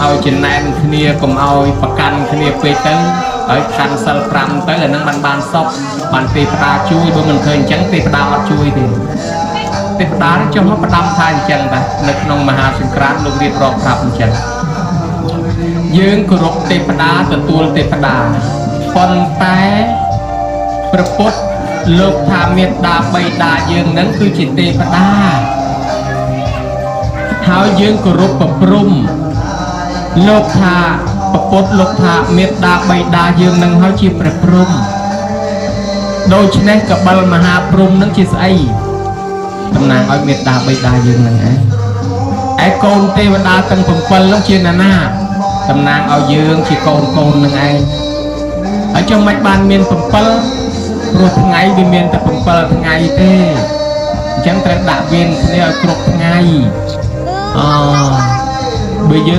ឲ្យចំណែនគ្នាកុំឲ្យប្រកាន់គ្នាពេកទៅហើយខណ្ឌសិល5ទៅអានឹងបានបានសពបានទេវតាជួយបើមិនឃើញអញ្ចឹងទេវតាអត់ជួយទេទេវតាចុះមកផ្ដាំថាអញ្ចឹងតានៅក្នុងមហាសង្ក្រាន្តលោករៀបរាប់ប្រាប់អញ្ចឹងយើងគោរពទេវតាទទួលទេវតាប៉ុន្តែព្រះពុទ្ធលោកថាមេត្តាបិតាយើងនឹងគឺជាទេវតាហើយយើងគោរពប្រព្រំលោកថាព្រះពុទ្ធលោកថាមេត្តាបិតាយើងនឹងហើយជាព្រះព្រំដូច្នេះកបិលមហាព្រំនឹងជាស្អីតំណាងឲ្យមេត្តាបិតាយើងនឹងឯងឯកូនទេវតាទាំង7នោះជាណានាតំណាងឲ្យយើងជាកូនកូននឹងឯងហើយចុះមិនបានមាន7ព្រោះថ្ងៃវាមានតែ7ថ្ងៃទេអញ្ចឹងត្រូវដាក់វេនគ្នាឲ្យគ្រប់ថ្ងៃអបើយើង